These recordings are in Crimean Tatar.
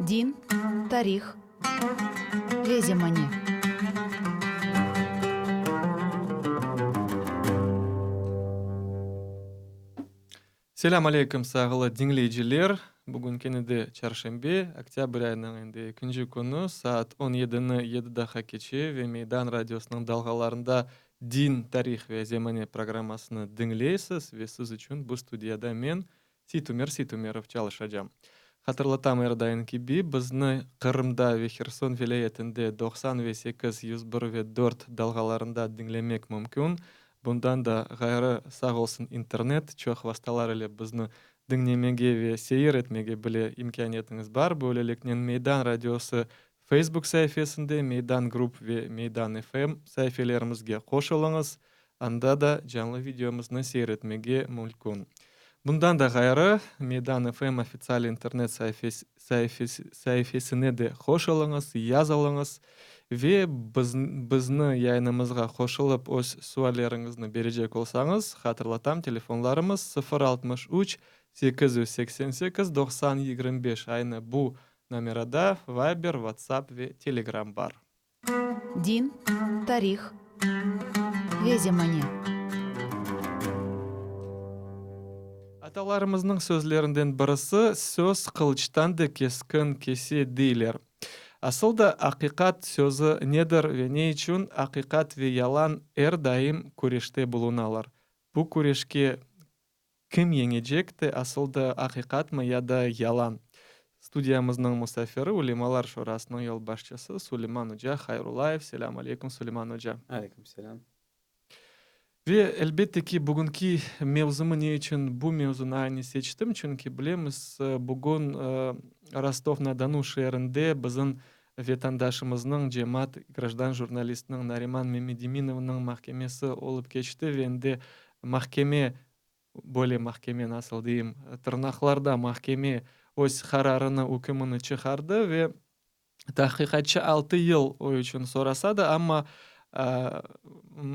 Din, tarih ve zemane. Selâm aleyküm, sağlı diñleyiciler! Bugün kene de çarşenbe, oktâbr ayınıñ endi ekinci künü, saat on yedini yedi daqqa keçe ve Meydan radiosınıñ dalğalarında Din, tarih ve zemane programmasını diñleysiz ve siz içün bu studiyada men, Seytumer Seytumerov, çalışacam. Hatırlatam, er daim kibi, bizni Qırımda ve Herson vilâyetinde doqsan ve sekiz, 101 ve dört dalğalarında diñlemek mümkün. Bundan da ğayrı, sağ olsun internet, çoq vastalar ile bizni diñlemege ve seyir etmege bile imkâniyetiñiz bar. Böyleliknen Meydan radiosı Facebook saifesinde Meydan Group ve Meydan FM saifelerimizge qoşulıñız, anda da canlı videomıznı seyir etmege mülkün. Bundan da ğayrı, Meydan FM ofitsial internet saifesine de qoşulıñız, yazılıñız ve bizni yayınımızğa qoşulıp öz sualleriñizni berecek olsañız, hatırlatam, telefonlarımız 0 63 888 90 25, aynı bu nomerada Viber, WhatsApp ve Telegram bar. Din, tarih ve zemane. Atalarımıznıñ sözlerinden birisi, Söz qılıçtan da keskin kese deyler. Asıl da aqiqat sözü nedir ve ne içün aqiqat ve yalan er daim küreşte bulunalar? Bu küreşke kim yeñecek te, asıl da aqiqatmı ya da yalan? Studiyamıznıñ musafiri, Ulemalar Şurasınıñ yolbaşçısı Suleyman oca Hayrullayev. Selâm aleyküm, Suleyman oca. Aleyküm selâm. Ve, elbette ki, bugünki mevzumı ne içün bu mevzunı aynı seçtim, çünki bilemiz, bugün Rostov-na-Donu şeerinde bizim vetandaşımıznıñ, cemaat grajdan jurnalistiniñ Nariman Memedeminovnıñ mahkemesi olıp keçti ve endi mahkeme, böyle mahkeme, nasıl deyim, tırnaqlarda mahkeme öz qararını, ükümini çıqardı ve Tahqiqatçı altı yıl o içün sorasa da, amma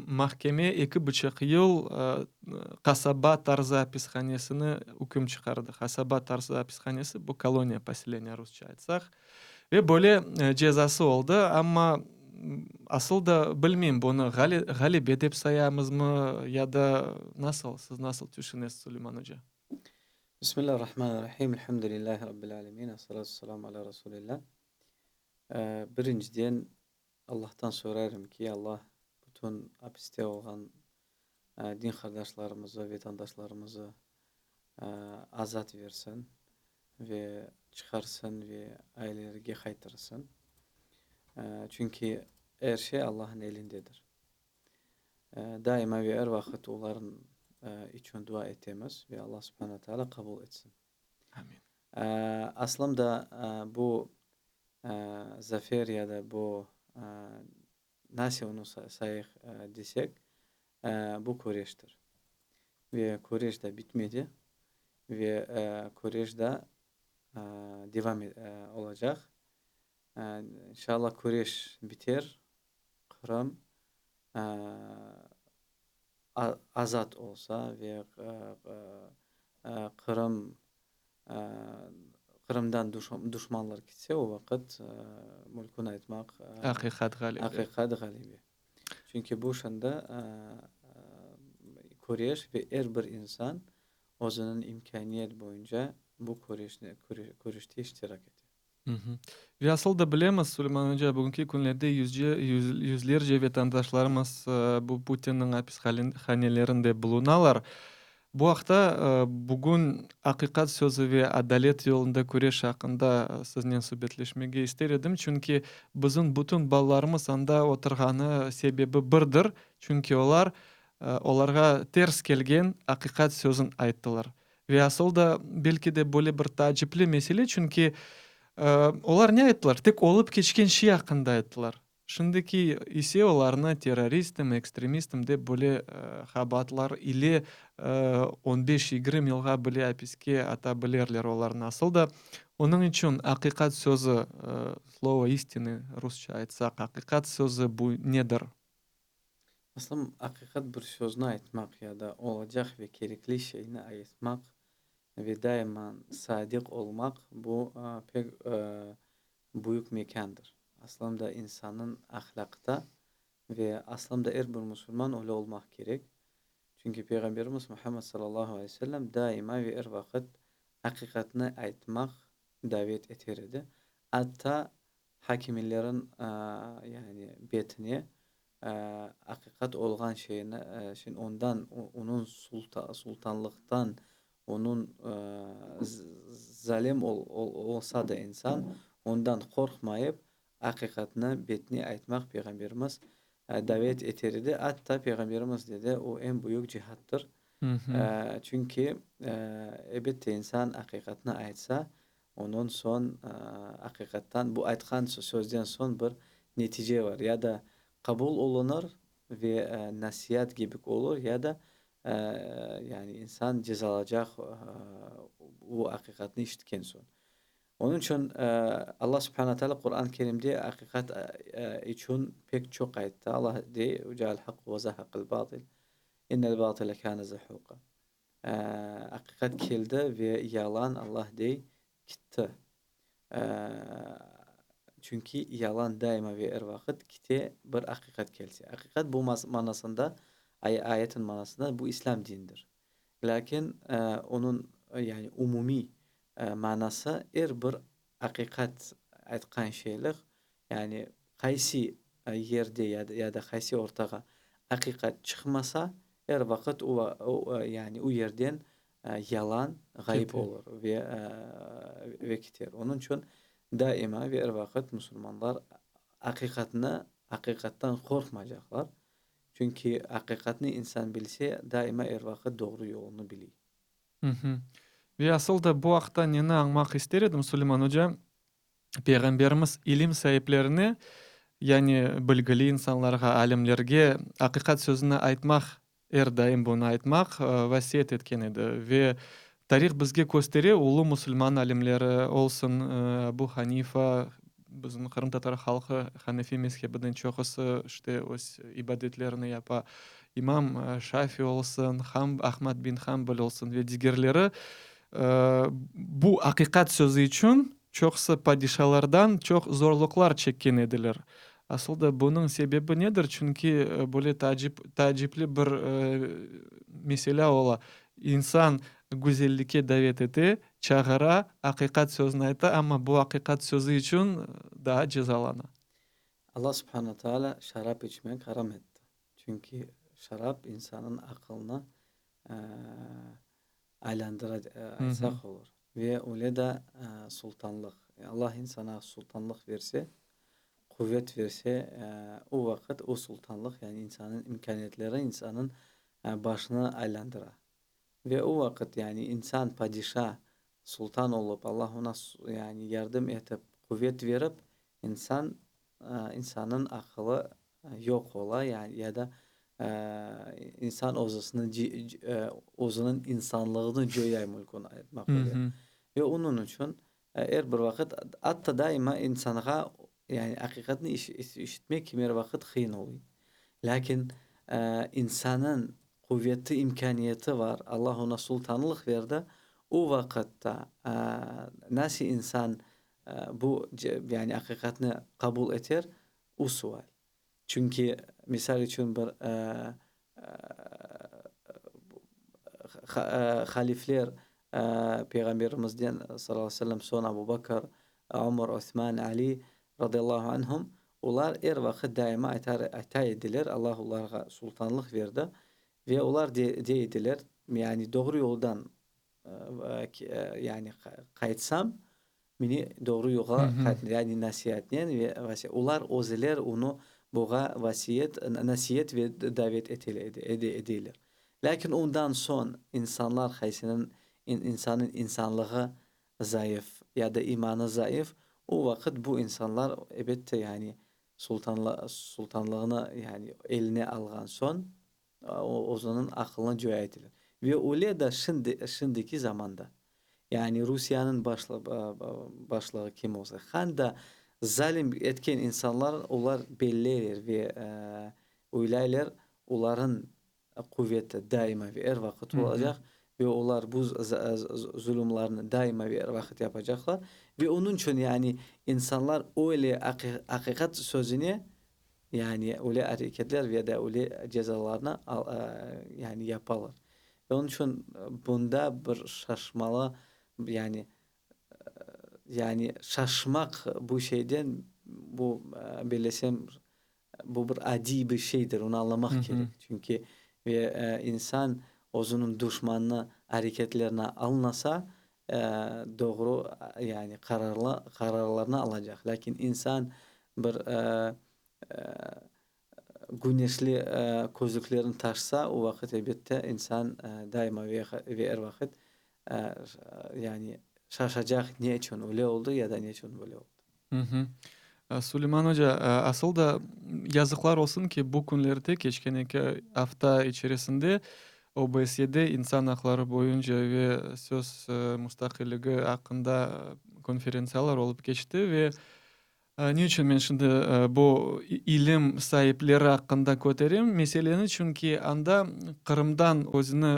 mahkeme eki buçuq yıl qasaba tarzı apishanesine üküm çıqardı. Qasaba tarzı apishanesi, bu koloniya, poseleniye rusça aytsaq. Ve böyle cezası oldı, amma asıl da bilmeyim, bunı ğalebe dep sayamızmı ya da nasıl, siz nasıl tüşünesiz, Suleyman oca? Bismillahirrahmanirrahim, Elhamdülillahi Rabbil alemin, Essalatu vesselamu ala Rasulillah. Birinciden Allahtan sorarım ki, Allah bütün apiste olğan din qardaşlarımızı, vetandaşlarımızı azat versin ve çıqarsın ve ailelerge qaytırsın. Çünki er şey Allahnıñ elindedir. Daima ve er vaqıt olarnıñ içün dua etemiz ve Allah Subhane Teala qabul etsin. Amin. Aslında bu zafer ya da bu nasıl onı sayıq desek, bu küreştir. Ve küreş da bitmedi ve küreş da devam olacaq. İnşallah küreş biter, Qırım azat olsa ve Qırım Qırımdan duşmanlar kitse, o vaqıt mümkün aytmaq Aqiqat ğalebe. Aqiqat ğalebe. Çünki bu şunda küreş ve er bir insan özüniñ imkâniyet boyunca bu küreşte iştirak ete. Ve asıl da bilemiz, Suleyman oca, bugünki künlerde yüzce, yüzlerce vetandaşlarımız bu Putinniñ apishanelerinde bulunalar. Bu aqta bugün aqiqat sözü ve adalet yolunda küreş aqqında siznen subetleşmege ister edim, çünki bizim bütün balalarımız anda oturğanı sebebi birdir, çünki olar olarğa ters kelgen aqiqat sözün ayttılar. Ve asıl da, belki de, böyle bir taacipli mesele, çünki olar ne ayttılar? Tek olıp keçken şey aqqında ayttılar. Şimdiki ise olarnı terroristim, ekstremistim dep böyle qabaatlar ile on beş, yigirmi yılğa bile apiske ata bilirler olarnı. Asıl da, onıñ içün aqiqat sözü, slovo istiny rusça aytsaq, aqiqat sözü bu nedir? Aslım, aqiqat bir sözni aytmaq ya da olacaq ve kerekli şeyni aytmaq. Ve daima sadiq olmaq, bu pek büyük mekândır. Aslında insannıñ ahlâqta ve aslında er bir musulman öyle olmaq kerek. Çünki Peyğamberimiz Muhammed sallallahu aleyhi ve sellem daima ve er vaqıt aqiqatnı aytmaq davet eter edi. Atta hakimlerin yani betine aqiqat olğan şeyni, ondan, onıñ sultanlıqtan, onıñ zalim olsa da insan, ondan qorqmayıp, aqiqatnı betine aytmaq Peyğamberimiz davet eter edi. Atta Peyğamberimiz dedi, o eñ büyük cihattır. Çünki, elbette, insan aqiqatnı aytsa, Ondan soñ, aqiqattan, bu aytqan sözden soñ bir netice bar, ya da qabul olunır ve nasiat kibik olur, ya da, yani insan cezalacaq bu aqiqatnı işitken soñ. Onıñ içün Alla subhana teala Quran-ı Kerimde aqiqat içün pek çoq ayttı. Alla dey, Ca'al haqqu ve zahaqal batil, innel batile kâne zehuqa. Aqiqat keldi ve yalan, Allah dey, kitti. Çünki yalan daima ve er vaqıt kite, bir aqiqat kelse. Aqiqat bu manasında, ayetin manasında bu İslâm dinidir. Lâkin onıñ yani umumiy manası er bir aqiqat aytqan şeyler, yani qaysi yerde ya da qaysi ortağa aqiqat çıqmasa, er vaqıt o, yani o yerden yalan ğayıp olur ve ve kiter. Onıñ içün daima ve er vaqıt musulmanlar aqiqatnı, aqiqattan qorqmaycaqlar, çünki aqiqatnı insan bilse, daima er vaqıt doğru yolunı biliy. Ve asıl da bu aqta neni añmaq ister edim, Suleyman oca, Peyğamberimiz ilim saiplerine, yani bilgili insanlarğa, alimlerge aqiqat sözüni aytmaq, er daim bunı aytmaq vasiyet etken edi. Ve tarih bizge köstere, ulu musulman alimleri olsun, Abu Hanifa, bizim qırımtatar halqı hanefi mezhebiniñ çoqusı işte öz ibadetlerini yapa, İmam Şafi olsun, Ahmad bin Hanbal olsun ve digerleri, Bu aqiqat sözü içün çoqusı padişalardan çoq zorluqlar çekken ediler. Asıl da bunıñ sebebi nedir? Çünki böyle taacip, taacipli bir mesele ola. İnsan güzellikke davet ete, çağıra, aqiqat sözüni ayta, amma bu aqiqat sözü içün daa cezalana. Allah subhane teala şarap içmek haram etti. Çünki şarap insanıñ aqılını aylandıra aytsaq olur. Ve öyle da sultanlıq. Allah insana sultanlıq verse, quvet verse, o vaqıt o sultanlıq, yani insanıñ imkâniyetleri insanıñ başını aylandıra. Ve o vaqıt, yani insan padişa, sultan olıp, Allah oña yani yardım etip, quvet verip, insan, insanıñ aqılı yoq ola, ya da insan özüsini, özüniñ insanlığını coya mümkün aytmaq öyle. Ve onıñ içün er bir vaqıt, atta daima insanğa yani aqiqatnı işitmek kimer vaqıt qıyın oluy. Lâkin insanıñ quveti, imkâniyeti bar, Allah oña sultanlıq berdi, o vaqıtta nasıl insan bu yani aqiqatnı qabul eter, o sual. Çünki, misal içün, bir halifler Peyğamberimizden, salâllahu aleyhi ve sellem, soñ Abu Bakr, Ömer, Osman, Ali, radıyallahu anhum, olar er vaqıt daima aytar ediler, Allah olarğa sultanlıq berdi, ve olar dey ediler, yani doğru yoldan yani qaytsam, meni doğru yolğa yani nasiatnen ve olar özleri onı buğa vasiyet, nasiyet ve davet edeler. Lâkin ondan soñ insanlar qaysınıñ insanıñ insanlığı zayıf ya da imanı zayıf, o vaqıt bu insanlar ebette yani sultanlığını yani eline alğan soñ özüniñ aqılını coya eteler. Ve öyle da şimdi, şimdiki zamanda. Yani Rusiyeniñ başlığı kim olsa, handa zalim etken insanlar, olar belleyler ve oylaylar, olarıñ quveti daima ve er vaqıt olacaq. Ve olar bu zulumlarnı daima ve er vaqıt yapacaqlar. Ve onıñ içün yani insanlar öyle aqiqat sözüne yani öyle areketler ve de öyle cezalarnı yani yapalar. Ve onıñ içün bunda bir şaşmalı yani yani şaşmaq bu şeyden bu bellesem Bu bir adiy bir şeydir, onı añlamaq kerek. Çünki ve insan özüniñ duşmannı areketlerini añlasa, doğru yani qararlı qararlarnı alacaq. Lâkin insan bir güneşli közlüklerini taşsa, o vaqıt, elbette, insan daima ve er vaqıt yani şaşacaq, ne içün öyle oldı ya da ne içün böyle oldı. Suleyman oca, asıl da yazıqlar olsun ki, bu künlerde, keçken eki afta içerisinde OBSYEde insan aqları boyunca ve söz mustaqilligi aqqında konferentsiyalar olıp keçti ve Ne içün men şimdi bu ilim saipleri aqqında köterem meseleni, çünki anda Qırımdan özüni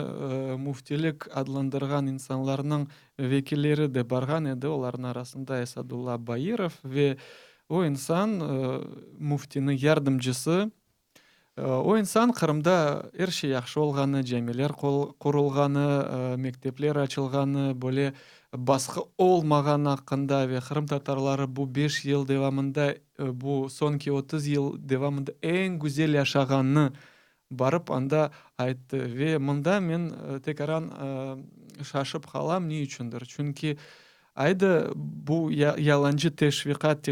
müftilik adlandırğan insanlarnıñ vekilleri de barğan edi, olarnıñ arasında Esadulla Bairov ve o insan müftiniñ yardımcısı. O insan Qırımda er şey yahşı olğanı, camiler qurulğanı, mektepler açılğanı, böyle basqı olmağanı aqqında ve qırımtatarları bu beş yıl devamında, bu soñki 30 yıl devamında eñ güzel yaşağanını barıp anda ayttı. Ve mında men tekaran şaşıp qalam, ne içündir? Çünki Aydı, bu yalancı teşviqat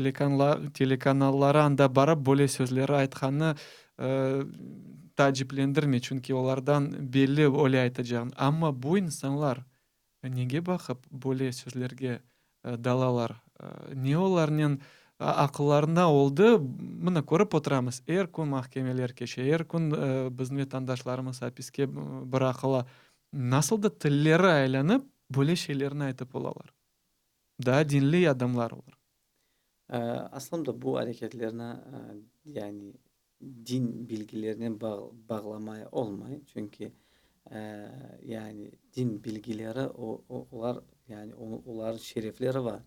telekanalları anda barıp böyle sözleri aytqanı taaciplendirmey, çünki olardan belli öyle aytacağın. Amma bu insanlar nege baqıp böyle sözlerge dalalar? Ne olarnen aqıllarında oldı? Mına, körip oturamız, er kün mahkemeler keçe, er kün bizim vatandaşlarımız apiske bıraqıla. Nasıl da tilleri aylanıp, böyle şeylerni aytıp olalar? Daa dinli adamlar olar. Aslında bu areketlerni yani din bilgilerinen bağlamay olmay, çünki yani din bilgileri olar yani olarnıñ şerefleri bar,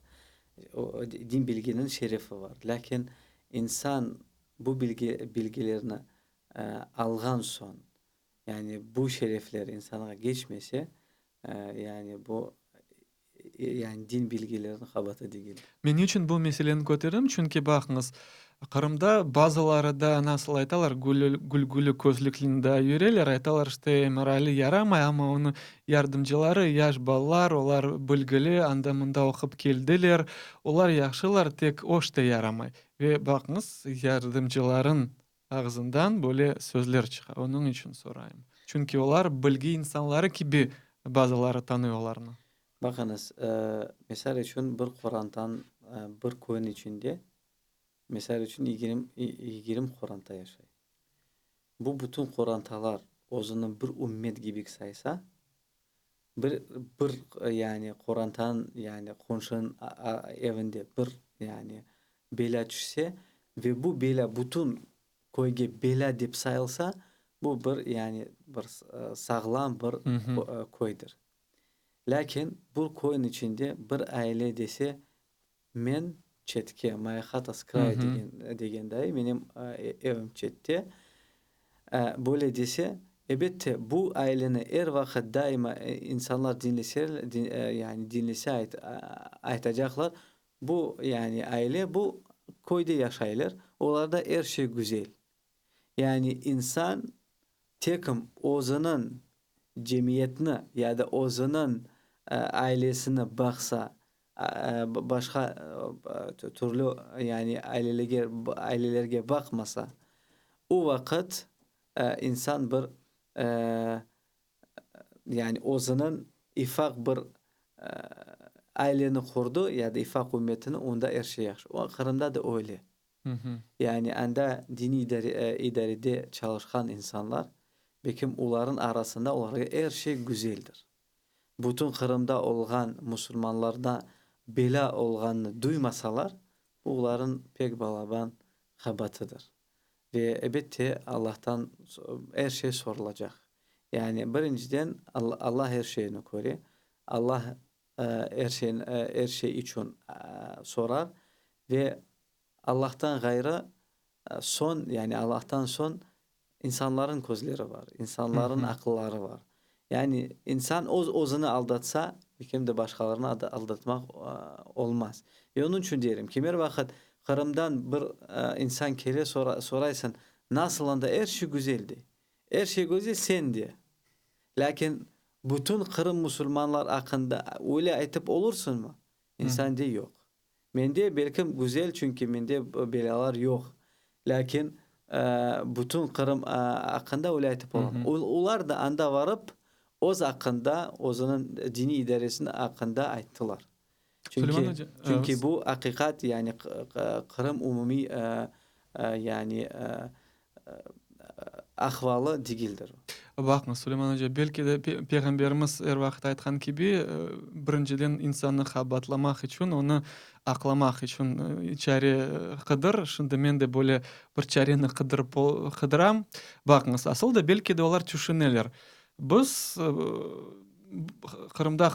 din bilginiñ şerefi bar, lâkin insan bu bilgilerni alğan soñ Yani bu şerefler insanğa geçmese, yani bu yani din bilgileriniñ qabaatı degil. Men ne içün bu meseleni köterdim? Çünki baqıñız, Qırımda bazıları da nasıl aytalar, gülgüli közlüklini da yüreler, aytalar, işte, Emirali yaramay, amma onıñ yardımcıları yaş balalar, olar bilgili, anda-mında oqup keldiler, olar yahşılar, tek o işte yaramay. Ve baqıñız, yardımcılarıñ Ağzından böyle sözler çıqa, onıñ içün sorayım. Çünki olar bilgi insanları kibi bazıları tanıy olarnı. Baqıñız, misal içün, bir qorantan, bir köyniñ içinde, misal içün, yigirmi qoranta yaşay. Bu bütün qorantalar özüni bir ümmet kibi saysa, bir, bir, yani, qorantanıñ, yani, qonşunıñ evinde bir, yani, belâ tüşse ve bu belâ bütün köyge belâ dep sayılsa, bu bir, yani, bir sağlam bir köydir. Lâkin bu köyniñ içinde bir aile dese, Men çetke, moya hata s kraya degen, degenday, menim evim çette. Böyle dese, ebette, bu aileni er vaqıt daima insanlar diñlese, yani diñlese aytacaqlar, bu, yani aile, bu köyde yaşaylar, olarda er şey güzel. Yani insan tekim özüniñ cemiyetni ya da özüniñ ailesini baqsa, başqa türlü yani ailelerge ailelerge baqmasa, o vaqıt insan bir yani özüniñ ifaq bir aileni qurdı ya da ifaq ümmetini, onda er şey yahşı. O Qırımda da öyle. Yani anda diniy idarede çalışqan insanlar, belkim olarnıñ arasında olarğa er şey güzeldir. Bütün Qırımda olğan musulmanlarda belâ olğanını duymasalar, bu olarnıñ pek balaban qabatıdır. Ve, ebette, Allahtan er şey sorulacaq. Yani, birinciden, Alla er şeyni köre, Alla er şeyni, er şey içün sorar ve Allahtan ğayrı soñ, yani Allahtan soñ insanların közleri bar, insanların aqılları bar. Yani insan öz özüni aldatsa, belki de başqalarını aldatmaq olmaz. Ve onıñ içün derim, kimer vaqıt Qırımdan bir insan kele, soraysıñ, nasıl anda, er şey güzel, dey. Er şey güzel sende. Lâkin bütün Qırım musulmanlar aqqında öyle aytıp olursıñmı? İnsan dey, yoq. Mende, belkim, güzel, çünki mende belâlar yoq. Lâkin bütün Qırım aqqında öyle aytıp olamam. Olar da anda varıp, öz aqqında, özüniñ diniy idaresiniñ aqqında ayttılar. Çünki, çünki bu aqiqat, yani Qırım umumiy, yani ahvalı degildir. Baqıñız, Suleyman oca, belki de Peyğamberimiz er vaqıt aytqan kibi, birinciden insannı qabaatlamaq içün, onı aqlamaq içün çare qıdır. Şimdi men de böyle bir çareni qıdırıp qıdıram. Baqıñız, asıl da belki de olar tüşüneler, biz Qırımda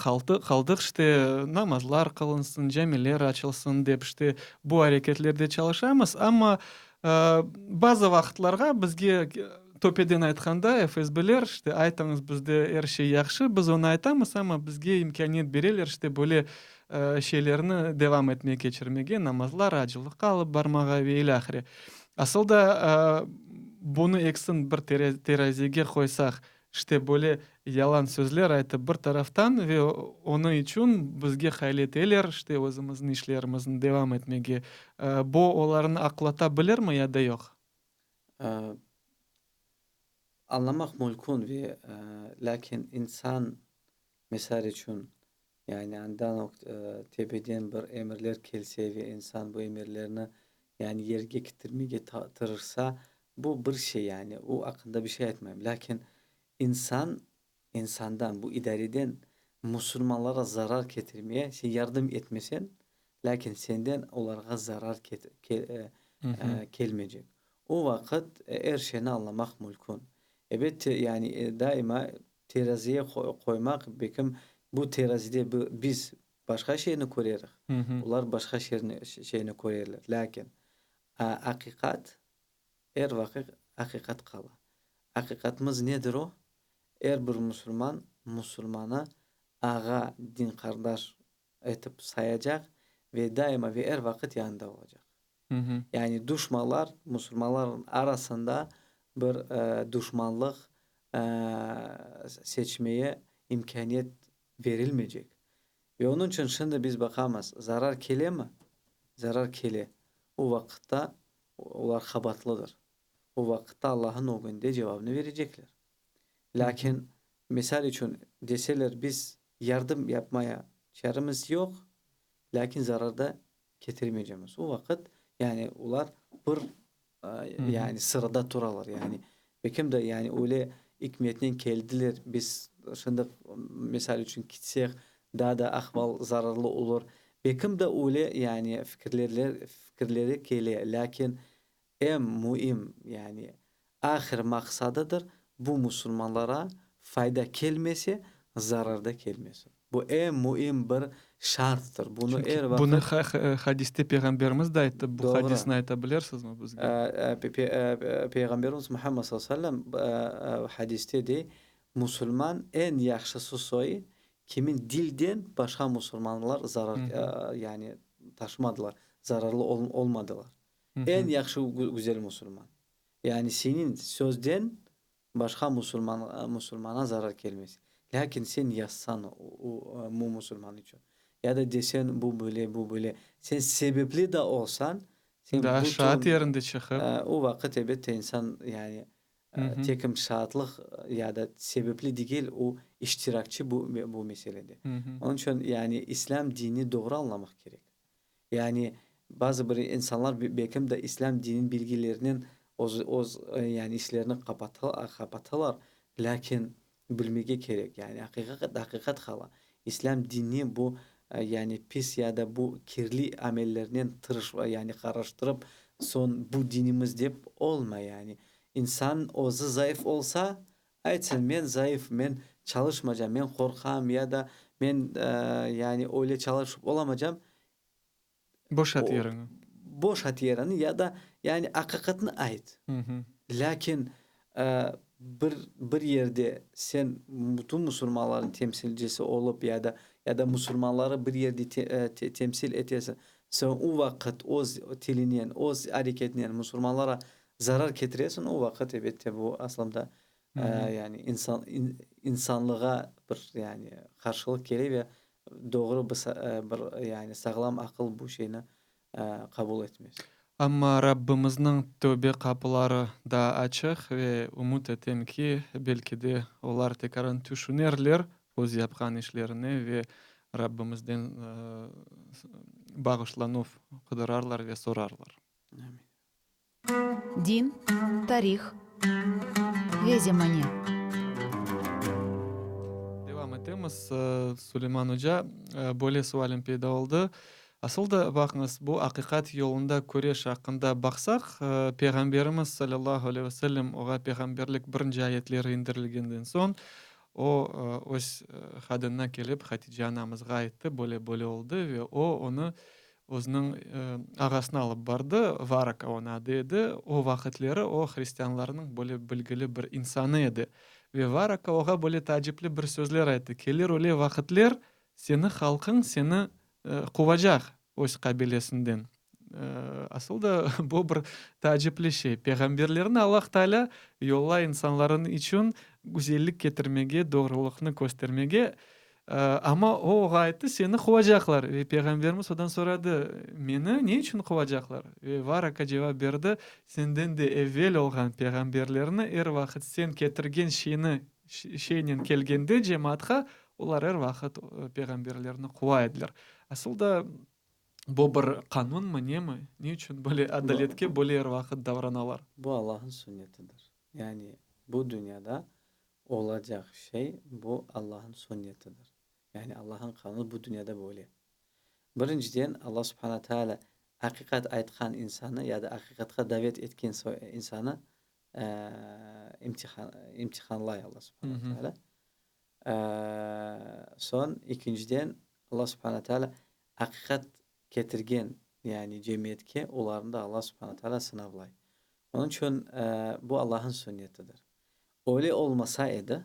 qaldıq, işte, namazlar qılınsın, camiler açılsın dep, işte, bu areketlerde çalışamız, amma bazı vaqıtlarğa bizge töpeden aytqanda FSBler, işte, aytıñız, bizde er şey yahşı, biz onı aytamız, amma bizge imkâniyet bereler, işte, böyle şeylerni devam etmege, keçirmege, namazlar, acılıqqa alıp barmağa ve ilâhre. Asıl da, bunı eksin bir terazige qoysaq, İşte, böyle yalan sözler aytıp bir taraftan ve onıñ içün bizge hayleteler, işte, özümizniñ işlerimizni devam etmege. Bu olarnı aqlata bilirmi ya da yoq? Añlamaq mülkün ve lâkin insan, misal içün, yani andan tepeden bir emirler kelse ve insan bu emirlerni yani yerge ketirmege tırışsa, bu bir şey yani, o aqqında bir şey aytmayım. Lâkin insan insandan, bu idareden musulmanlara zarar ketirmeye sen yardım etmesen, lâkin senden olarğa zarar kelmeycek. O vaqıt er şeyni añlamaq mülkün. Ebette, yani daima teraziye qoymaq, belkim bu terazide biz başqa şeyni körerik, olar başqa şeyni körerler. Lâkin aqiqat er vaqıt aqiqat qala. Aqiqatımız nedir o? Er bir musulman musulmanı ağa, din qardaş etip sayacaq ve daima ve er vaqıt yanında olacaq. Yani duşmanlar, musulmanlarnıñ arasında bir duşmanlıq seçmeye imkâniyet verilmeycek. Ve onıñ içün şimdi biz baqamız, zarar kelemi? Zarar kele. O vaqıtta olar qabaatlıdır. O vaqıtta Allahnıñ ögünde cevabını verecekler. Lâkin, misal içün, deseler, biz yardım yapmaya çaremiz yoq, lâkin zarar da ketirmeycemiz. O vaqıt, yani, olar bir, yani, sırada turalar, yani. Belkim de, yani, öyle ikmetnen keldiler, biz şimdi, misal içün, kitsek, daa da ahval zararlı olur. Belkim de öyle, yani, fikirlerler, fikirleri kele, lâkin Eñ müim, yani ahir maqsadıdır, bu musulmanlara fayda kelmese, zarar da kelmesin. Bu eñ müim bir şarttır. Bunı Çünki er vaqıt. bunı hadiste Peyğamberimiz de ayttı. Bu Doğru. hadisni ayta bilersizmi bizge? Peyğamberimiz Muhammed sallallahu aleyhi ve sellem hadiste dey, Musulman eñ yahşısı soy, kimin dilden başqa musulmanlar zarar, yani taşımadılar, zararlı olmadılar. Eñ yahşı güzel musulman. Yani seniñ sözden başqa musulman musulmana zarar kelmez. Lâkin sen yazsañ o musulman içün, ya da deseñ bu böyle, bu böyle, sen sebepli da olsañ, sen Daa şaat bütün yerinde çıqıp. o vaqıt elbette insan yani tekim şaatlıq ya da sebepli degil, o iştirakçi bu bu meselede. Onıñ içün yani İslâm dinini doğru añlamaq kerek. Yani, bazı bir insanlar belkim de İslâm dininiñ bilgilerinen öz, öz, yani işlerini qapatalar, lâkin bilmege kerek, yani aqiqat aqiqat qala. İslâm dini bu, yani pis ya da bu kirli amellernen tırış, yani qarıştırıp, soñ bu dinimiz dep olmay, yani. İnsan özü zayıf olsa, Aytsın, men zayıf, men çalışmacam, men qorqam ya da men, yani, öyle çalışıp olamacam. Boşat yeriñi. Boşat yerini ya da, yani, aqiqatnı ayt. Lâkin bir, bir yerde sen bütün musulmanlarnıñ temsilcisi olıp ya da, ya da musulmanları bir yerde temsil etesiñ, sen o vaqıt öz tilinen, öz areketinen musulmanlara zarar ketiresiñ, o vaqıt, elbette, bu aslında, yani, insan, insanlığa bir, yani, qarşılıq kele ve doğru bir, bir, yani, sağlam aqıl bu şeyni qabul etmez. Amma Rabbimizniñ tövbe qapıları daa açıq ve ümüt etem ki, belki de olar tekaran tüşünerler öz yapqan işlerine ve Rabbimizden bağışlanuv qıdırarlar ve sorarlar. Amin. Din, tarih ve zemane. Devam etemiz, Suleyman oca, böyle sualim peyda oldı. Asıl da, baqıñız, bu aqiqat yolunda küreş aqqında baqsaq, Peyğamberimiz, salâllahu aleyhi ve sellem, oğa peyğamberlik birinci ayetleri indirilgenden soñ, o, öz qadınına kelip, Hatice anamızğa ayttı, böyle-böyle oldı ve o, onı Özüniñ ağasına alıp bardı, Varaka onıñ adı edi. O vaqıtleri o, hristianlarnıñ böyle bilgili bir insanı edi. Ve Varaka oğa böyle taacipli bir sözler ayttı, Kelir öyle vaqıtler, seni halqıñ seni quvacaq öz qabilesinden. Asıl da bu bir taacipli şey. Peyğamberlerni Allah Taalâ yollay insanların içün güzellik ketirmege, doğrulıqnı köstermege. Amma o oğa ayttı, Seni quvacaqlar. Ve Peyğamberimiz odan soradı, Meni ne içün quvacaqlar? Ve Varaka cevap berdi, Senden de evvel olğan peyğamberlerni er vaqıt sen ketirgen şeyni, şeynen kelgende cemaatqa, olar er vaqıt peyğamberlerni quva ediler. Asıl da, bu bir qanunmı, nemi? Ne içün böyle adaletke böyle er vaqıt davranalar? Bu Allahnıñ sünnetidir. Yani bu dünyada Olacaq şey, bu Allahnıñ sünnetidir. Yani Allahnıñ qanunı bu dünyada böyle. Birinciden, Alla subhana teala aqiqat aytqan insanı ya da aqiqatqa davet etken insanı imtihan, imtihanlay Alla subhana teala. Soñ, ekinciden, Alla subhana teala aqiqat ketirgen, yani cemiyetke, olarnı da Alla subhana teala sınavlay. Onıñ içün bu Allahnıñ sünnetidir. Öyle olmasa edi,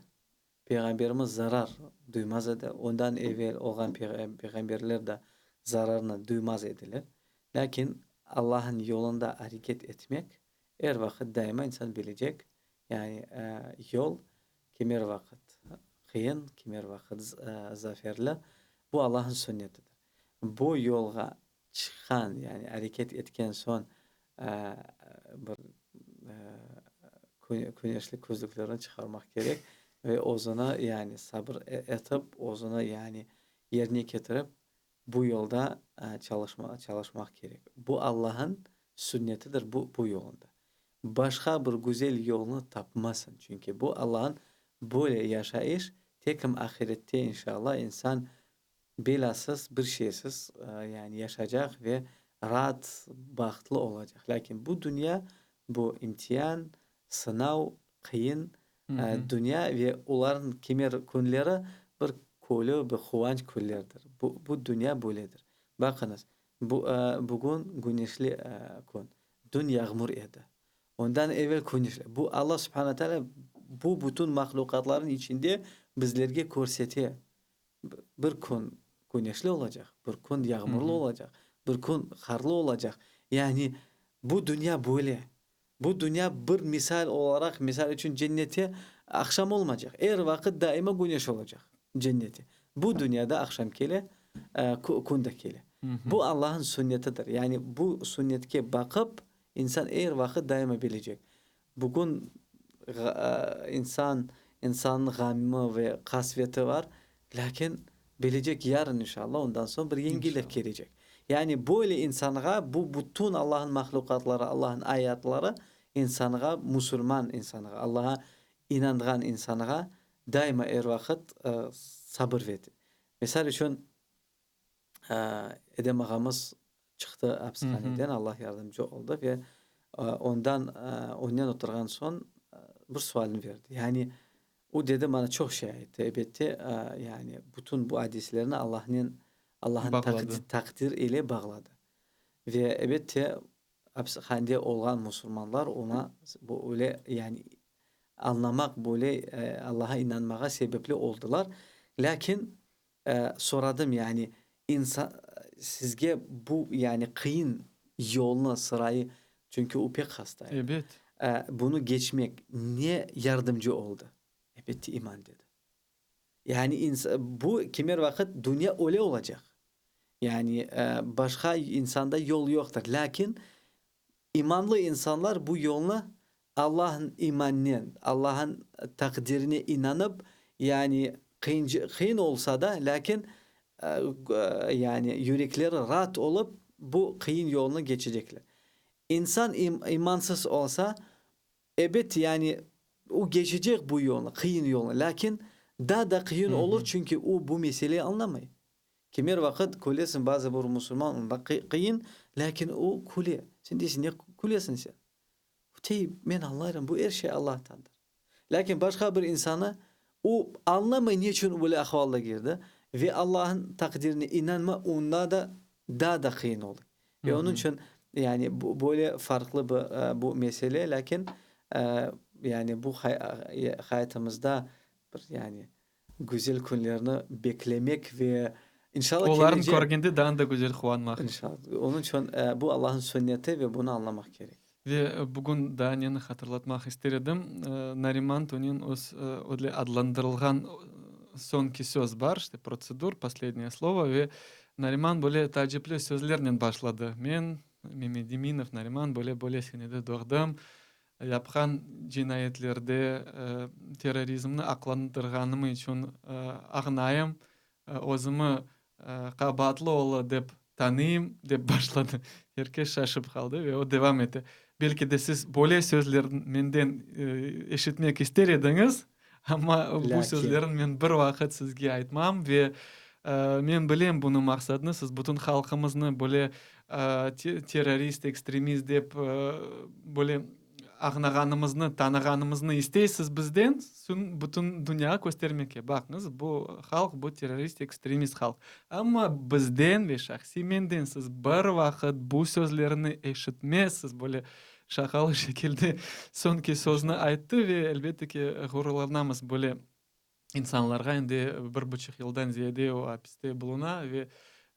Peyğamberimiz zarar duymaz edi, ondan evel olğan peyğamberler de zararnı duymaz ediler. Lâkin Allahnıñ yolunda areket etmek, er vaqıt daima insan bilecek, yani yol kimer vaqıt qıyın, kimer vaqıt zaferli, bu Allahnıñ sünnetidir. Bu yolğa çıqqan, yani areket etken soñ bir küneşli közlüklerini çıqarmaq kerek ve özüni, yani sabır etip, özüni, yani yerine ketirip, bu yolda çalışma, çalışmaq kerek. Bu Allah'ın sünnetidir, bu, bu yolunda. Başqa bir güzel yolnı tapmasın, çünki bu Allah'ın böyle yaşayış, tekim ahirette inşallah insan Belâsız, bir şeysiz, yani yaşacaq ve raat, bahtlı olacaq. Lâkin bu dünya, bu imtian, sınav, qıyın dünya ve olarnıñ kimer künleri bir külü, bir quvanç künlerdir. Bu, bu dünya böyledir. Baqıñız, bu, bugün güneşli kün, dün yağmur edi, ondan evel küneşli. Bu Alla subhane teala bu bütün mahlüqatlarnıñ içinde bizlerge körsete, Bir kün küneşli olacaq, bir kün yağmurlı olacaq, bir kün qarlı olacaq. Yani bu dünya böyle. Bu dünya bir misal olaraq, misal içün cennette aqşam olmaycaq. Er vaqıt daima küneş olacaq cennette. Bu dünyada aqşam kele, kün de kele. Bu Allahnıñ sünnetidir. Yani bu sünnetke baqıp, insan er vaqıt daima bilecek. Bugün insan, insannıñ ğamı ve qasveti var, lâkin bilecek yarın inşallah ondan soñ bir yengillik kelecek. Yani böyle insanğa bu bütün Allahnıñ mahlüqatları, Allahnıñ ayatları insanğa, musulman insanğa, Allaha inanğan insanğa daima er vaqıt sabır vete. Misal içün, Edem ağamız çıqtı apishaneden, Allah yardımcı oldı ve ondan, onen oturğan soñ bir sualni berdi. Yani. O dedi, maña çoq şey ayttı. Ebette, yani bütün bu adiselerni Allahnen, Allahnıñ taqdir ile bağladı. Ve ebette, apishanede olğan musulmanlar oña böyle, yani añlamaq, böyle Allaha inanmağa sebepli oldılar. Lâkin soradım, yani insan, sizge bu, yani qıyın yolnı, sırayı, çünki o pek hasta edi. Ebet. Bunı keçmek ne yardımcı oldı? Ebette, iman, dedi. Yani bu kimer vaqıt dünya öyle olacaq. Yani başqa insanda yol yoqtır. Lâkin imanlı insanlar bu yolnı Allahnıñ imannen, Allahnıñ taqdirine inanıp, yani qıyın olsa da, lâkin yani yürekleri raat olıp, bu qıyın yolnı keçecekler. İnsan imansız olsa, Ebet, yani, o keçecek bu yolnı, qıyın yolnı, lâkin daa da qıyın olur, çünki o bu meseleyi añlamay. Kimer vaqıt külesiñ, bazı bir musulman, onda qıyın, lâkin o küle. Sen deysiñ, ne külesiñ sen? O dey, men añlayım, bu er şey Allahtandır. Lâkin başqa bir insanı, o añlamay ne içün böyle ahvalda girdi ve Allahnıñ taqdirine inanmay, onda da daa da qıyın olur. Ve onıñ içün, yani, böyle farqlı bir bu mesele, lâkin, yani, bu hayatımızda bir, yani, güzel künlerni beklemek ve inşallah Olarnı kelecek. körgende daa da güzel quvanmaq. İnşallah. Onıñ içün bu Allahnıñ sünneti ve bunı añlamaq kerek. Ve bugün daa neni hatırlatmaq ister edim, Nariman Tunin öz öyle adlandırılğan soñki söz bar, işte, protsedur, posledneye slovo, ve Nariman böyle taacipli sözlernen başladı, Men, Memedeminov Nariman, böyle-böyle senede doğdım, yapqan cinayetlerde terrorizmni aqlandırğanım içün ağnayım, özümi qabaatlı ola dep tanıyım, dep başladı. Er kes şaşıp qaldı ve o devam ete. Belki de siz böyle sözlerni menden eşitmek ister ediñiz, amma bu sözlerni men bir vaqıt sizge aytmam ve men bilem bunıñ maqsadını, siz bütün halqımıznı böyle terrorist, ekstremist dep böyle ağnağanımıznı, tanığanımıznı isteysiz bizden, soñ bütün dünyağa köstermege, baqıñız, bu halq, bu terrorist, ekstremist halq. Amma bizden ve şahsiy menden siz bir vaqıt bu sözlerni eşitmezsiz, böyle şaqalı şekilde soñki sözni ayttı ve elbette ki, ğururlanamız böyle insanlarğa endi bir buçuq yıldan ziyade o apiste buluna ve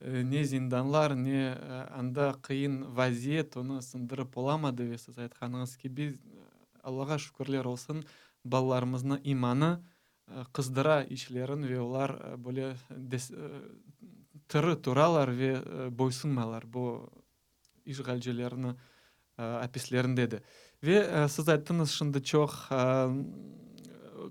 ne zindanlar, ne anda qıyın vaziyet onı sındırıp olamadı ve siz aytqanıñız kibi, Allağa şükürler olsun, balalarımıznıñ imanı qızdıra içlerin ve olar böyle tiri turalar ve boysunmaylar bu işğalcilerni apislerinde de. Ve siz ayttıñız, şimdi çoq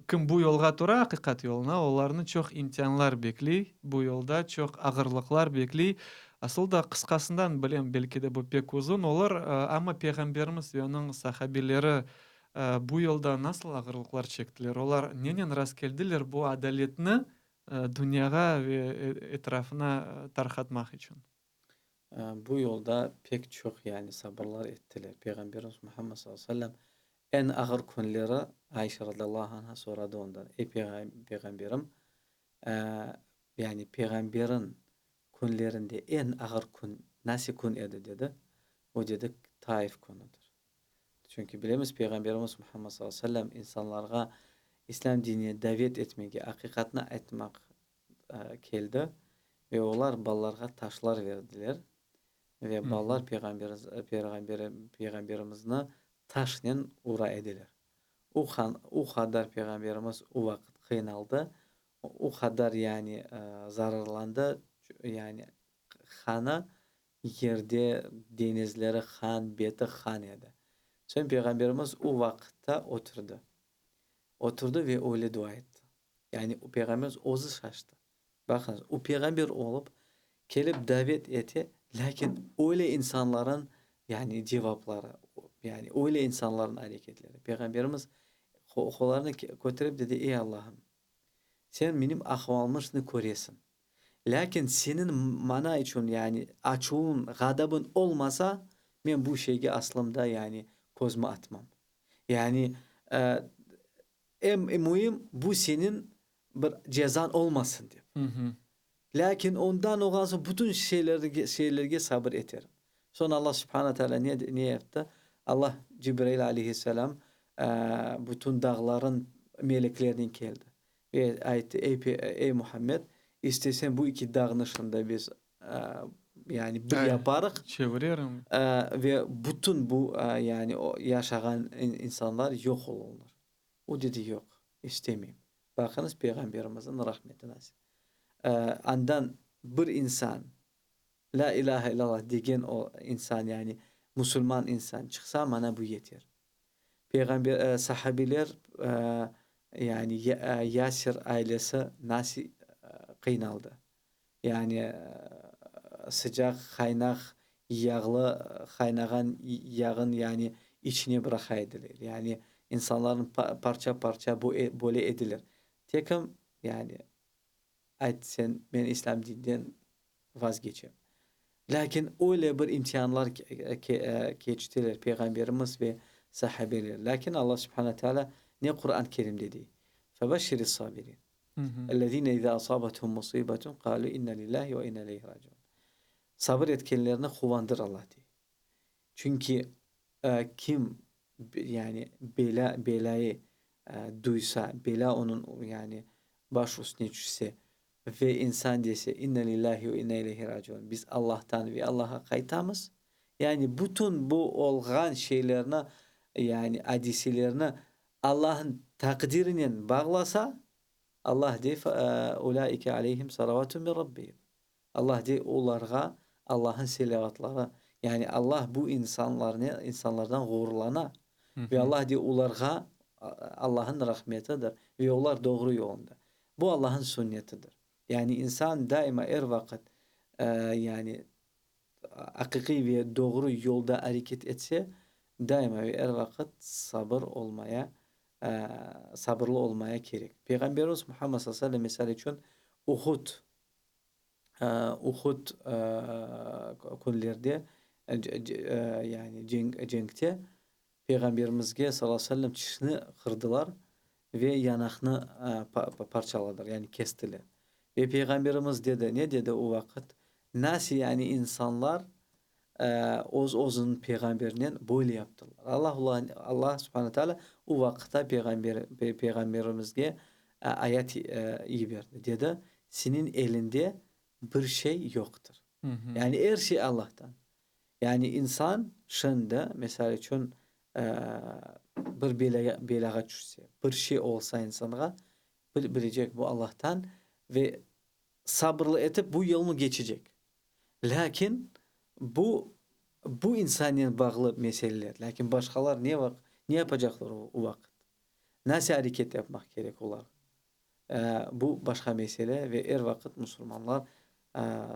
kim bu yolğa tura, aqiqat yoluna, olarnı çoq imtianlar bekley, bu yolda çoq ağırlıqlar bekley. Asıl da qısqasından bilem, belki de bu pek uzun olur, amma Peyğamberimiz ve onıñ sahabeleri bu yolda nasıl ağırlıqlar çektiler, olar nenen rastkeldiler bu adaletni dünyağa ve etrafına tarqatmaq içün? Bu yolda pek çoq yani sabırlar ettiler. Peyğamberimiz Muhammed sallallahu aleyhi ve sellem eñ ağır künleri Ayşe radıyallahu anha soradı ondan, Ey Peyğamberim, yani Peyğamberin künlerinde eñ ağır kün nasi kün edi? dedi. O dedi, Taif künüdir. Çünki bilemiz, Peyğamberimiz Muhammed sallallahu aleyhi ve sellem insanlarğa İslâm dinine davet etmege, aqiqatnı aytmaq keldi ve olar balalarğa taşlar berdiler ve balalar Peyğamberimizni taşnen ura ediler. O o qadar Peyğamberimiz o vaqıt qıynaldı, o qadar yani zararlandı, yani qanı yerde, denizleri qan, beti qan edi. Soñ Peyğamberimiz o vaqıtta oturdı. Oturdı ve öyle dua etti. Yani Peyğamberimiz özü şaştı. Baqıñız, o peyğamber olıp, kelip davet ete, lâkin öyle insanların, yani cevapları, yani öyle insanların areketleri. Peyğamberimiz qollarını köterip dedi, Ey Allahım, Sen menim ahvalımnı köresiñ. Lâkin Seniñ mana içün, yani açuvıñ, ğadabıñ olmasa, men bu şeyge aslında, yani közümi atmam. Yani. Eñ müim, bu seniñ bir cezañ olmasın dep. Lâkin ondan olğan soñ bütün şeylerge, şeylerge sabır eterim. Soñ Alla Sübhane Teala ne, ne yaptı? Alla Cibrail aleyhisselam bütün dağların meleklerinen keldi. Ve ayttı, Ey, ey Muhammed, isteseñ bu iki dağnı şunda biz, yani bir yaparıq. Çevirerim. Ve bütün bu, yani yaşağan insanlar yoq olurlar. O dedi, Yoq, istemeyim. Baqıñız, Peyğamberimizniñ rahmeti nasıl. Andan bir insan, Lâ ilâhe illallah degen o insan, yani musulman insan çıqsa, mana bu yeter. Peyğamber, sahabiler, yani Yasir ailesi nasıl qıynaldı. Yani sıcaq, qaynaq yağlı, qaynağan yağın yani içine bıraqa ediler. Yani insanlarnı parça-parça böle ediler. Tekim, yani ayt sen, men İslâm dininden vazgeçem. Lâkin öyle bir imtianlar keçtiler Peyğamberimiz ve sahabeler. Lâkin Alla Sübhane Teala ne Quran Kerimde dey? Febeşşiris-sabirin. Ellezine izâ asâbethum musîbetun kâlû inna lillâhi ve inna ileyhi râciûn. Sabır etkenlerni quvandır Allah dey. Çünki kim yani belâ, belâyı duysa, belâ onıñ yani baş üstüne tüşse ve insan dese, inna lillâhi ve inna ileyhi râciûn, biz Allahtan ve Allah'a qaytamız, yani bütün bu olğan şeylerni, yani adiselerni Allahnıñ taqdirinen bağlasa, Allah dey, Ulaike aleyhim salavatun min Rabbihim. Allah dey, olarğa Allahnıñ selâvatları, yani Allah bu insanlarnen, insanlardan ğururlana. Ve Allah dey, olarğa Allahnıñ rahmetidir ve olar doğru yolunda. Bu Allahnıñ sünnetidir. Yani insan daima er vaqıt, yani aqiqiy ve doğru yolda areket etse, daima ve er vaqıt sabır olmaya, sabırlı olmaya kerek. Peyğamberimiz Muhammed sallallahu aleyhi ve sellem, misal içün, Uhud, Uhud künlerde, yani cenkte Peyğamberimizge sallallahu aleyhi ve sellem tişini qırdılar ve yanaqnı parçaladılar, yani kestiler. Ve Peyğamberimiz dedi, ne dedi o vaqıt? Nasi, yani insanlar öz özüniñ peyğamberinen böyle yaptılar. Allah, Allah subhane teala o vaqıtta peyğamber, peyğamberimizge ayat yiberdi. Dedi, Seniñ elinde bir şey yoqtır. Yani er şey Allahtan. Yani insan şimdi, misal içün, bir belâğa tüşse, bir şey olsa insanğa, bilecek bu Allahtan ve sabırlı etip bu yolnı geçecek. Lâkin bu, bu insannen bağlı meseleler. Lâkin başqalar ne vaq, ne yapacaqlar o vaqıt? Nasıl areket yapmaq kerek olar? Bu başqa mesele ve er vaqıt musulmanlar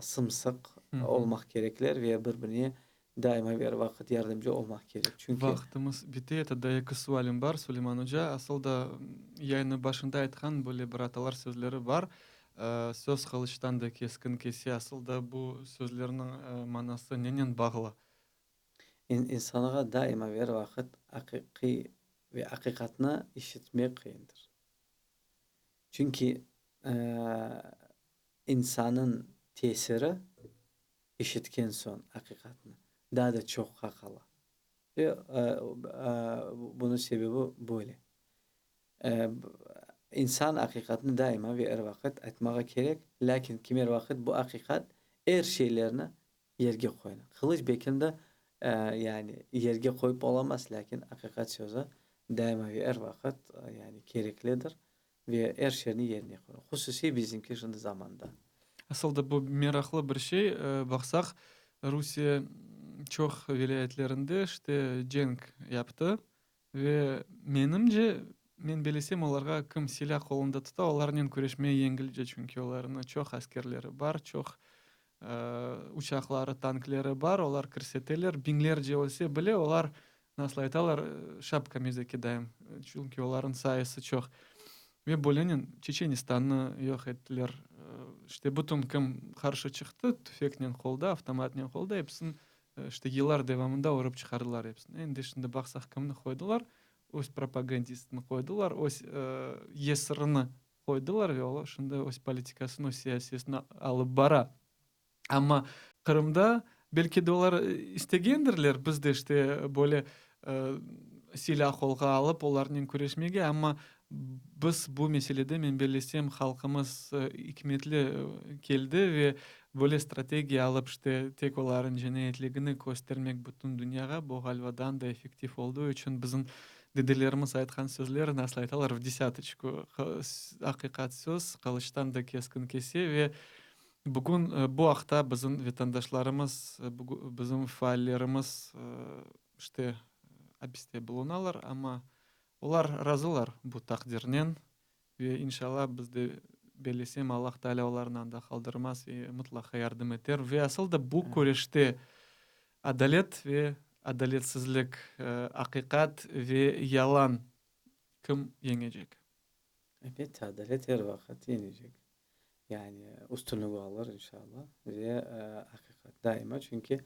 sım-sıq olmaq kerekler ve bir-birine daima ve er vaqıt yardımcı olmaq kerek. Çünki. Vaqtımız bite, daa eki sualim bar, Suleyman oca. Asıl da yayınnıñ başında aytqan böyle bir atalar sözleri bar, Söz qılıçtan da keskin kese. Asıl da bu sözlerniñ manası nenen bağlı? İnsanğa daima ve er vaqıt aqiqiy ve aqiqatnı işitmek qıyındır. Çünki insanıñ tesiri işitken soñ aqiqatnı daa da çoqqa qala. Ve bunıñ sebebi böyle. İnsan aqiqatnı daima ve er vaqıt aytmağa kerek, lâkin kimer vaqıt bu aqiqat er şeylerni yerge qoyuna. Qılıç belki de yani yerge qoyıp olamaz, lâkin aqiqat sözü daima ve er vaqıt yani kereklidir ve er şeyni yerine qoyuna. Hususiy bizimki şimdi zamanda. Asıl da bu meraqlı bir şey. Baqsaq, Rusiye çoq vilâyetlerinde işte cenk yaptı Ve menimce, men belesem, olarğa kim silâ qolunda tuta, olarnen küreşmeye yengilce, çünki olarnıñ çoq askerleri bar, çoq uçaqları, tankleri bar, olar kirseteler, biñlerce ölse bile, olar, nasıl aytalar, şapkamizde kidayım, çünki olarnıñ sayısı çoq. Ve böylenen Çeçenistannı yoq ettiler. İşte, bütün kim qarşı çıqtı, tüfeknen qolda, avtomatnen qolda, episini İşte, yıllar devamında urıp çıqardılar episini. Endi şimdi baqsaq, kimni qoydılar? Öz propagandistini qoydılar, öz yesirini qoydılar ve olar şimdi öz politikasını, öz siyasetini alıp bara. Amma Qırımda, belki de olar istegendirler, biz de işte böyle silâ qolğa alıp olarnen küreşmege, amma biz bu meselede, men bellesem, halqımız ikmetli keldi ve böyle strategiya alıp, işte tek olarnıñ cinayetligini köstermek bütün dünyağa, bu ğalibadan da effektiv olduğu içün bizim dedelerimiz aytqan sözler, nasıl aytalar, v desâtoçku, aqiqat söz qılıçtan da keskin kese ve Bugün bu aqta bizim vetandaşlarımız, bizim faallerimiz işte apiste bulunalar, amma olar razılar bu taqdirnen ve inşallah biz de bellesem Allah Taalâ olarnı anda qaldırmaz ve mıtlaqa yardım eter. Ve asıl da bu küreşte adalet ve adaletsizlik, aqiqat ve yalan kim yeñecek? Elbette, adalet er vaqıt yeñecek. Yani üstünlük alır inşallah ve aqiqat daima, çünki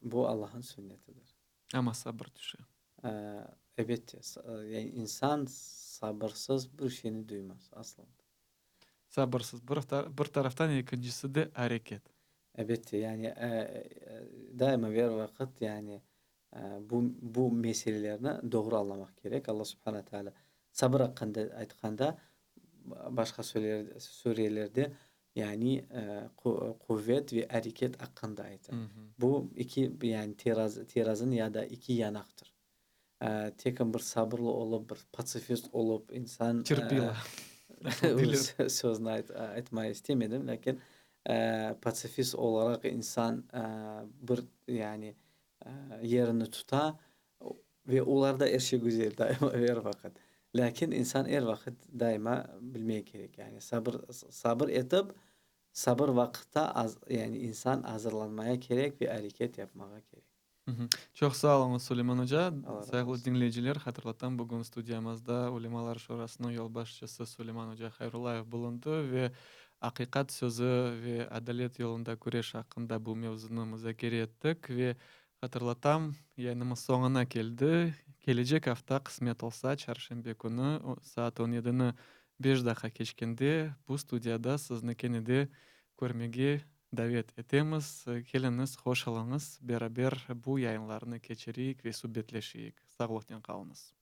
bu Allahnıñ sünnetidir. Amma sabır tüşe. Elbette, yani insan sabırsız bir şeyni duymaz asla. Sabırsız bir taraftan, ekincisi de areket. Elbette, yani daima ve er vaqıt yani Bu, bu meselelerni doğru añlamaq kerek. Alla subhana teala sabır aqqında aytqanda, başqa surelerde, yani quvet ve areket aqqında ayta. Bu eki, yani terazı, terazınıñ ya da eki yanaqtır. Tek bir sabırlı olıp, bir patsifist olıp insan, Terpila. Sözni aytmağa istemedim, lâkin patsifist olaraq insan bir, yani yerini tuta ve olarda er şey güzel daima ve er vaqıt. Lâkin insan er vaqıt daima bilmek kerek, yani sabır, sabır etip, sabır vaqıtta az, yani insan azırlanmaya kerek ve areket yapmağa kerek. Çoq sağ oluñız, Suleyman oca. Sayğılı diñleyiciler, hatırlatam, bugün studiyamızda Ulemalar Şurasınıñ yolbaşçısı Suleyman oca Hayrullayev bulundı ve aqiqat sözü ve adalet yolunda küreş aqqında bu mevzunı muzakere ettik. Ve hatırlatam, yayınımız soñuna keldi. Kelecek afta, qısmet olsa, çarşenbe künü saat on yedini beş daqqa keçkende bu studiyada sizni kene de körmege davet etemiz. Keliñiz, qoşulıñız, beraber bu yayınlarnı keçireyik ve subetleşeyik. Sağlıqnen qalıñız.